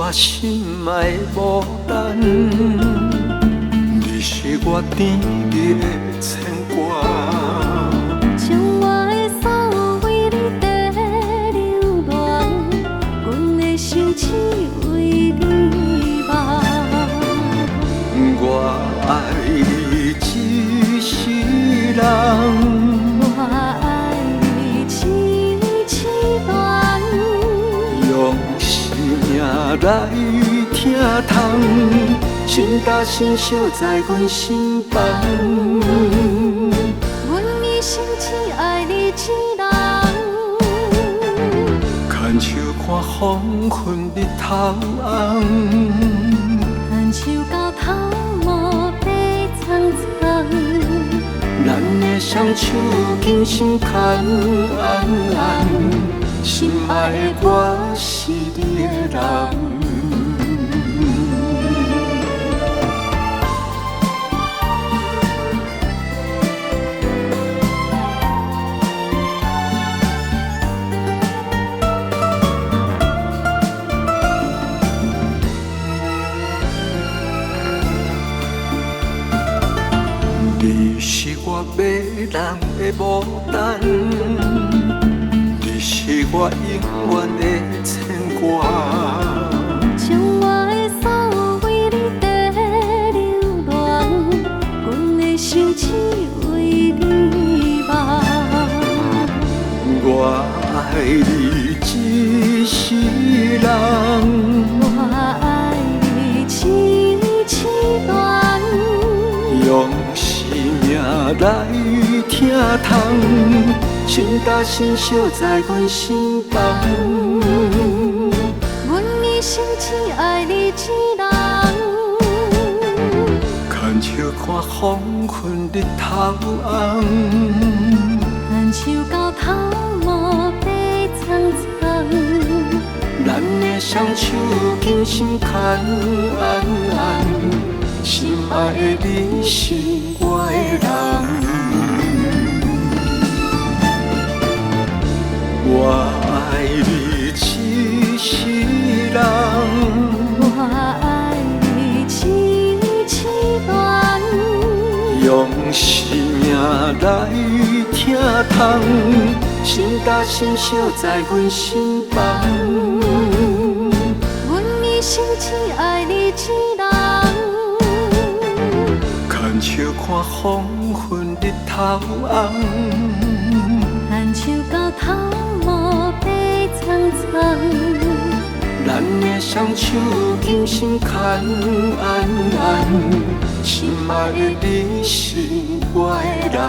我心愛的牡丹，你是我甜蜜的牽掛。將我的手為你地留戀，阮的心只為你望。我愛你一世人，我愛你一世戀，用生命來疼痛，心搭心惜在阮身旁。阮一生只愛你一人。牽手看黃昏日頭紅，牽手到頭毛白蒼蒼，咱的雙手緊心牽，心愛的我是你的人。你是我迷人的牡丹，你是我永遠的牽掛。將我的手為你地留戀，阮的心只為你望。我愛你一世人，我愛你一世戀，用生命來疼痛，心搭心惜在阮身旁。阮一生只愛你一人。牽手看黃昏日頭紅，牽手到頭毛白蒼蒼，咱的雙手緊心牽，心愛的你是我的人。我愛你一世人，我愛你一世戀，用生命來疼痛，心搭心惜在阮身旁。阮一生只愛你一人。牽手看黃昏日頭紅，牽手到頭毛白蒼蒼，咱的雙手緊心牽，心愛的你是我的人。